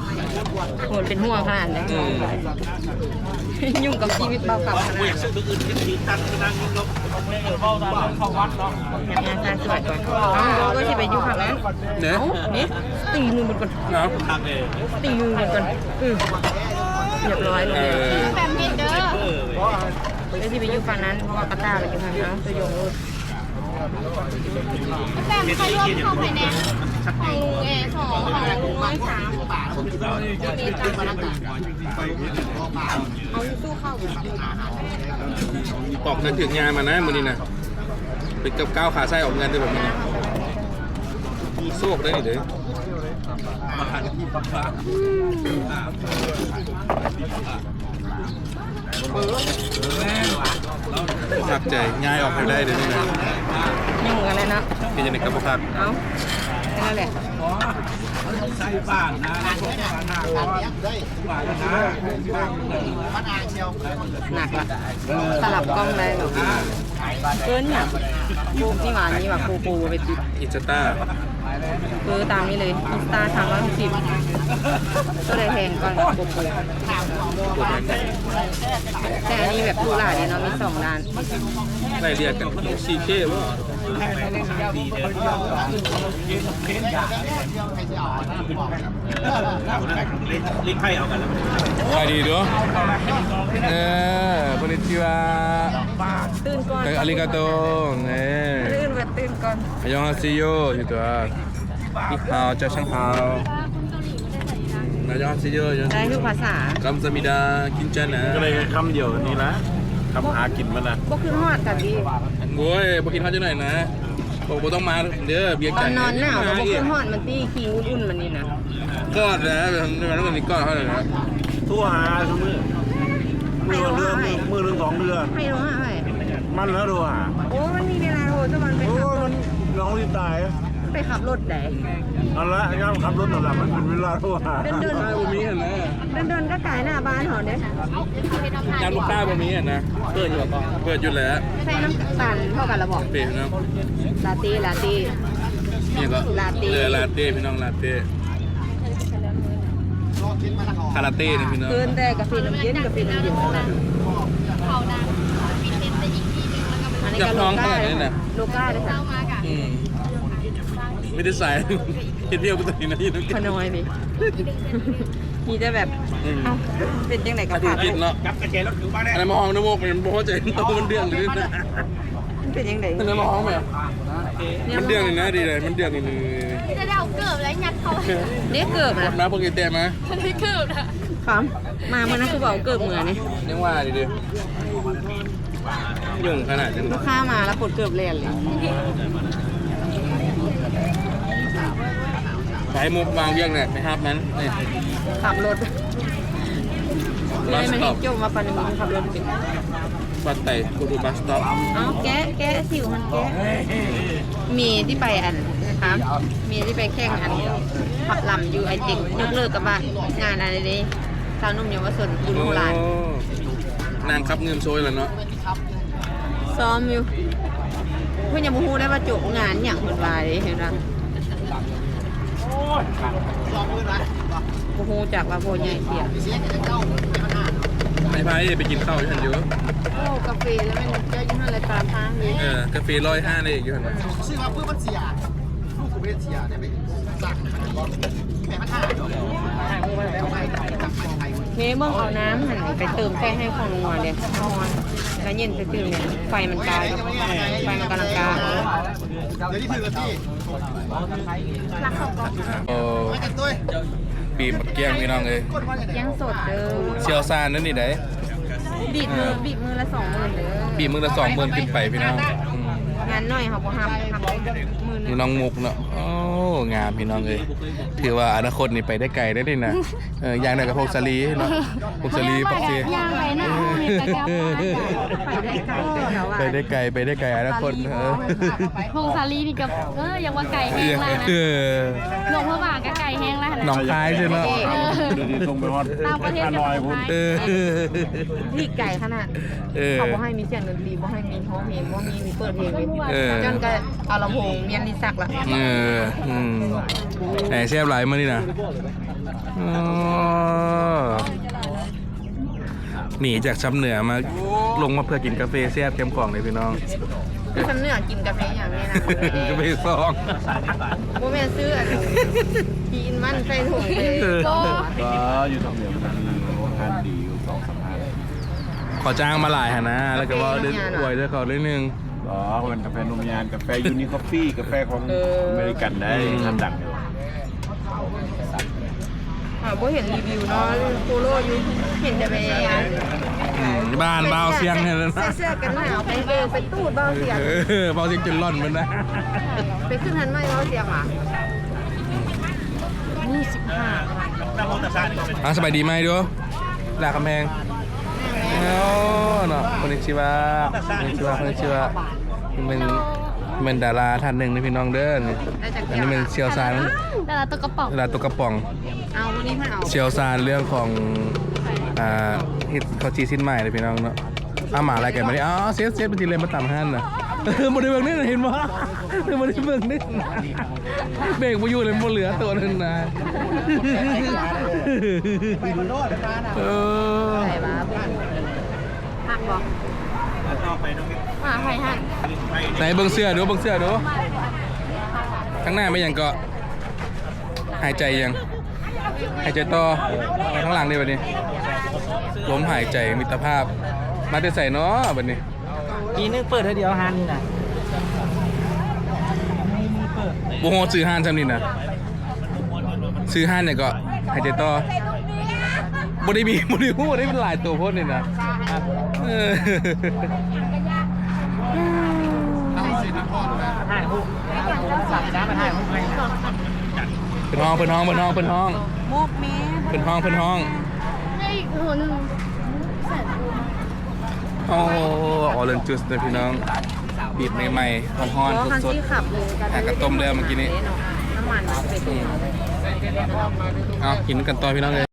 ໂຫ ເປັນຫ່ວງຂະໜາດໃດ ອືມ ຫຍຸ້ງກັບຊີວິດເບົາເກົ່າຂະໜາດ ບໍ່ຢາກຊື້ຕົວອື່ນ ຄິດດີຕັ້ງໄປນັ່ງຍິງນົກ ເວົ້ານຳເຂົ້າວັດເນາະ ງານສາຍສວຍກ່ອນ ເອົາ ກໍຊິໄປຢູ່ຂ້າງນັ້ນ ເດ້ ເອົາ ນີ້ ຕີມືມັນກ່ອນ ເອົາ ຕີມືມັນກ່ອນ ອືມ ຮຽບຮ້ອຍ ເອີ ແປມເຮັດເດີ ແລ້ວຊິໄປຢູ່ຝັ່ງນັ້ນ ເພາະວ່າກະຕ່າໄປຢູ່ຫັ້ນ ເອົາ ຕົວຢອງໂລດ ແປມໃຫ້ລວມເຂົ້າໄປແດ່ ຂອງລຸງເອສອງ ຂອງລຸງນ້ອຍສາມ ເອົາຢູ່ຕູ້ເຂົ້າ ອອກເງິນຖືກຍາມານະມື້ນີ້ນະ ເປັນກັບກ້າວຂາຊ້າຍອອກເງິນເດີແບບນີ້ນະ ມີໂຊກໄດ້ນີ້ເດີ. ຄັກໃຈ ຍ້າຍອອກໃຫ້ໄດ້ເດີນີ້ນະ ຫຍຸ້ງກັນແລ້ວເນາະ ເຮັດຈັ່ງໃດກໍບໍ່ຄັກ ເອົ້າ ແຄ່ນັ້ນແຫຼະ ໜັກລະ ສະຫຼັບກ້ອງໄດ້ເນາະ ເອີ້ນຫຍັງ ໂກ ນີ້ຫວ່າ ນີ້ຫວ່າ ໂກໂປ ໄປຕິດ ອິນສະຕາ ເອີ ຕາມນີ້ເລີຍ ອິນສະຕາ ສາມຮ້ອຍຫົກສິບ ໂຕໃດແພງກວ່າ ໂກໂປ ແຕ່ອັນນີ້ແບບຫຼູຫຼາເດເນາະ ມີສອງດ້ານ ໄລ່ລຽກກັນ ສີ່ເຄ ບໍ່ ເລກໄພເອົາກັນແລ້ວ ຂາຍດີເດີ ເອີ ຄົນນີ້ຊື່ວ່າ ຕື່ນກ່ອນ ເອີ ອາລິກາໂຕ ເອີ ຕື່ນກ່ອນ ອາຍອງຮາເຊໂຍ ຢູ່ຕົວະ ນີ້ຮາວ ເຈົ້າຊ່າງຮາວ ອາຍອງຮາເຊໂຍ ໄດ້ທຸກພາສາ ກຳຊາມິດາ ກິນຈານະ ກໍໄດ້ແຄ່ຄຳດຽວນີ້ລະ ຄຳຫາກິນມັນນະ ບໍ່ຄືນຮອດກັນຕິ ໂອ້ຍ ບໍ່ຄິດຮອດຈັກໜ້ອຍນະ ບໍ່ ບໍ່ຕ້ອງມາເດີ ວຽງຈັນ ຕອນນອນໜາວກໍບໍ່ຄືນຮອດມັນຕິ ຂີ້ອຸ່ນໆມັນນີ້ນະ ກອດແຫຼະ ມັນກໍຊິກອດເຮົາແຫຼະ ໂທຫາຊຸມື້ ມື້ລະເທື່ອ ມື້ໜຶ່ງສອງເທື່ອ ໃຫ້ໂທຫາໃຜ ມັນແລ້ວໂທຫາ ໂອ້ ມັນມີເວລາໂທ ແຕ່ມັນໄປ ໂອ້ ຂັບລົດ ມັນເຫງົາຊິຕາຍ ໄປຂັບລົດໃດ ນັ້ນລະ ຍາມຂັບລົດນັ້ນລະ ມັນເປັນເວລາໂທຫາ ເດີນໆ ບໍ່ມີຫັ້ນນະ ເດີນໆ ກໍກາຍໜ້າບ້ານເຮົາເດ້ ຍາມລູກຄ້າບໍ່ມີຫັ້ນນະ ເປີດຢູ່ບໍ່ ເປີດຢູ່ແຫຼະ ໃສ່ນ້ຳຕານເທົ່າກັນລະບໍ່ ເປັນນະ ລາເຕ້ ລາເຕ້ ນີ້ກໍ ລາເຕ້ ເອີ ລາເຕ້ ພີ່ນ້ອງ ລາເຕ້ ຄາລາເຕ້ນີ້ພີ່ນ້ອງ ເອີ້ນແຕ່ກາເຟນ້ຳເຢັນ ກາເຟນ້ຳເຢັນເທົ່ານັ້ນ ອັນນີ້ກໍໂລກ້າເດ້ ໂລກ້າເດ້ ອືມ ມີແຕ່ສາຍເຮັດວຽກບໍ່ໄດ້ນະ ຂະນ້ອຍນີ້ ມີແຕ່ແບບ ອືມ ເອົ້າ ເປັນຈັ່ງໃດກໍ ທຸລະກິດເນາະ ອັນນັ້ນມາຫ້ອງນ້ຳມູກ ບໍ່ເຂົ້າໃຈ ມັນເດືອງຢູ່ນີ້ນະ ມັນເປັນຈັ່ງໃດ ອັນນັ້ນມາຫ້ອງແບບ ມັນເດືອງນີ້ນະ ດີໃດ ມັນເດືອງນີ້ ຈະໄດ້ເອົາເກີບແລ້ວຍັດເຂົ້າ ເດ້ເກີບນະ ມາເບິ່ງແຕ່ມາ ໄດ້ເກີບນະ ຄຳ ມາມື້ນັ້ນຄືບໍ່ເອົາເກີບເມືອນີ້ ຍັງວ່າຢູ່ເດ້ ຫຍຸ້ງຂະໜາດນັ້ນ ລູກຄ້າມາແລ້ວປົດເກີບແລ່ນເລີຍ ໄປມຸກວາງວຽກແຫຼະ ໄປຮັບມັນ ນີ້ ຂັບລົດ ບັສສະຕັອບ ເລີຍມັນເຮັດຈົບມາປານນີ້ ມັນຂັບລົດເປັນ ບັດໄຕ go to bus stop ເອົາ ແກະ ແກະ ສິວຫັ້ນແກະ ເມທີ່ໄປອັນ ຄຳ ເມທີ່ໄປແຂ່ງອັນ ຂັບລຳຢູ່ໄອເຕັກ ຍົກເລີກກັບວ່າງານອັນນີ້ ຊາວໜຸ່ມເຍົາວະຊົນບຸນໂຮລານ ໂອ້ ນາງຂັບງື່ມໂຊຍແລ້ວເນາະ ຊ້ອມຢູ່ ເພິ່ນຍັງບໍ່ຮູ້ໄດ້ວ່າຈົບງານຫຍັງ ເພິ່ນວ່າເດ້ ເຫັນບໍ່? ບໍ່ຮູ້ຈັກວ່າພໍ່ໃຫຍ່ເສຍ ໃຫ້ພາເອໄປກິນເຂົ້າຢູ່ຫັ້ນຢູ່. ໂອ້ ກາເຟແລ້ວແມ່ນເຈົ້າຢູ່ຫັ້ນແຫຼະ ຕາມທາງນີ້. ເອີ ກາເຟຮ້ອຍຫ້າເອກຢູ່ຫັ້ນນະ. ຊື້ມາປຶບມັນເສຍ ລູກກໍບໍ່ໄດ້ເສຍໄດ້ໄປສັ່ງ ແມ່ມັນຫາ ເທເບິ່ງເອົານ້ຳຫັ້ນໄປເຕີມໃສ່ໃຫ້ຂອງນົວເດ້ ຮ້ອນ ແລ້ວເຢັນຊື່ໆ ນີ້ ໄຟມັນກາຍ ໄຟມັນກຳລັງກາຍ. ໂອ້ ປີບໝາກກ້ຽງ ພີ່ນ້ອງເອີຍ ກ້ຽງສົດເດີ ຊ່ຽວຊານເດີນີ້ໃດ໋. ບີບມື ບີບມືລະສອງໝື່ນເດີ ບີບມືລະສອງໝື່ນຂຶ້ນໄປ ພີ່ນ້ອງ. ອືມ ງານໜ້ອຍເຮົາບໍ່ຮັບ ຮັບໝື່ນໜຶ່ງ ນ້ອງມຸກເນາະ. ໂອ້ ງາມ ພີ່ນ້ອງເອີຍ ຖືວ່າອະນາຄົດນີ້ໄປໄດ້ໄກເດ້ນີ້ນະ. ເອີ ຢ່າງໜ້ອຍກໍພົງສາລີເນາະ ພົງສາລີ ປາກເຊ ຍ່າງໄປນະ ໄປໄດ້ໄກ ໄປໄດ້ໄກ ອະນາຄົດ. ເອີ ພົງສາລີນີ້ກໍ ເອີ ຍັງວ່າໄກແຮງແລ້ວນະ. ເອີ ຫຼວງພະບາງກໍໄກແຮງແລ້ວນະ ໜອງຄາຍຊື່ເນາະ. ເອີ ຕ່າງປະເທດກໍໄກ ເອີ ທີ່ໄກຂະໜາດ. ເອີ ເຂົາບໍ່ໃຫ້ມີສຽງດົນຕີ ບໍ່ໃຫ້ມີຮ້ອງເພງ ບໍ່ມີ ມີເປີດເພງເລີຍ. ເອີ ຈົນກໍເອົາລຳໂພງມ້ຽນລິສັກລະ. ເອີ ອືມ ແອ ແຊບຫຼາຍມື້ນີ້ນະ. ໂອ້ ໜີຈາກຊຳເໜືອມາ ລົງມາເພື່ອກິນກາເຟແຊບແຄມຂອງເດ້ພີ່ນ້ອງ. ຊຳເໜືອກິນກາເຟຫຍັງນີ້ນະ? ກາເຟຊອງ ບໍ່ແມ່ນຊື້ອັນ ທີອິນວັນໃສ່ຖົງເດ້. ເອີ ກໍຢູ່ຊຳເໜືອມັນມີໂອກາດດີຢູ່ສອງສາມຮ້ານ. ເຂົາຈ້າງມາຫຼາຍຫັ້ນນະ ແລ້ວກໍເວົ້າເລື່ອງອວຍເລື່ອງເຂົາໜ້ອຍໜຶ່ງ. ອໍ ເປັນກາແຟນົມຍານ ກາແຟຢູນິຄອບຟີ້ ກາແຟຂອງ ເອີ ອາເມລິກັນໄດ໋. ອືມ ຮ້ານດັງຢູ່. ຫາບໍ່ເຫັນຣີວິວເນາະ ໂຟໂລຢູ່ ເຫັນແຕ່ໃນ ອືມ ບ້ານບ່າວຊຽງຫັ້ນແຫຼະ. ໃສ່ເສື້ອກັນໜາວໄປເບີໄປຕູດບ່າວຊຽງ. ເອີ ບ່າວຊຽງຈົນລ່ອນເບິດນະ. ໄປຂຶ້ນຫັ້ນໃໝ່ບ່າວຊຽງຫວາ? ນີ້ສິບຫ້າ. ອ່າ ສະບາຍດີໃໝ່ດູ ລາວກຳແພງ. ໂອ້ ເນາະ ຄົນນີ້ຊິວ່າ ຄົນນີ້ຊິວ່າ ຄົນນີ້ຊິວ່າ ເປັນ ເປັນດາລາທ່ານໜຶ່ງເດ້ພີ່ນ້ອງເດີ. ອັນນີ້ ອັນນີ້ແມ່ນຊ່ຽວຊານ ດາລາຕົກກະປ໋ອງ ດາລາຕົກກະປ໋ອງ. ເອົາ ມື້ນີ້ເພິ່ນເອົາ ຊ່ຽວຊານເລື່ອງຂອງ ອ່າ ເຮັດເຂົ້າຈີ່ຊີ້ນໝາຍເດ້ພີ່ນ້ອງເນາະ. ເອົາ ມາລາຍການມານີ້ ເອົາ ເຊຟ ເຊຟ ມັນຊິແລ່ນມາຕາມຮ້ານນະ. ບໍ່ໄດ້ເບິ່ງເດ້ ເຫັນບໍ່? ບໍ່ໄດ້ເບິ່ງເດ້. ເບຣກບໍ່ຢູ່ເລີຍ ບໍ່ເຫຼືອໂຕນັ້ນນະ. ເອີ ໃສ່ວ່າ ຮັກບໍ່? ວ່າໃຜຫັ້ນ? ໃສ່ເບິ່ງເສື້ອດູ ເບິ່ງເສື້ອດູ. ທາງໜ້າແມ່ນຫຍັງເກາະ? ຫາຍໃຈຫຍັງ? ຫາຍໃຈຕໍ່. ທາງຫຼັງເດ້ບັດນີ້ ລົມຫາຍໃຈມິດຕະພາບ. ມາແຕ່ໃສເນາະບັດນີ້? ປີໜຶ່ງເປີດເທື່ອດຽວຮ້ານນີ້ນະ. ບໍ່ຮູ້ຊື່ຮ້ານຊ່ຳນີ້ນະ. ຊື່ຮ້ານຫຍັງເກາະ? ຫາຍໃຈຕໍ່. ບໍ່ໄດ້ມີ ບໍ່ໄດ້ຮູ້ ໄດ້ຫຼາຍໂຕໂພດນີ້ນະ. ເອີ ຖ່າຍຮູບ ເພິ່ນຮ້ອງ ເພິ່ນຮ້ອງ ເພິ່ນຮ້ອງ ເພິ່ນຮ້ອງ ໂມກແມ່ ເພິ່ນຮ້ອງ ເພິ່ນຮ້ອງ. ໃຫ້ອີກຫົວໜຶ່ງ. ໂອ້ ອໍເຣນຈູດເດີພີ່ນ້ອງ ບີບໃໝ່ໆ ຮ້ອນໆ ສົດໆ. ຫາກະຕົ້ມແລ້ວມື້ກີ້ນີ້. ນ້ຳມັນມັນເປັນ ເອົາ ກິນກັນຕໍ່ພີ່ນ້ອງເອີຍ.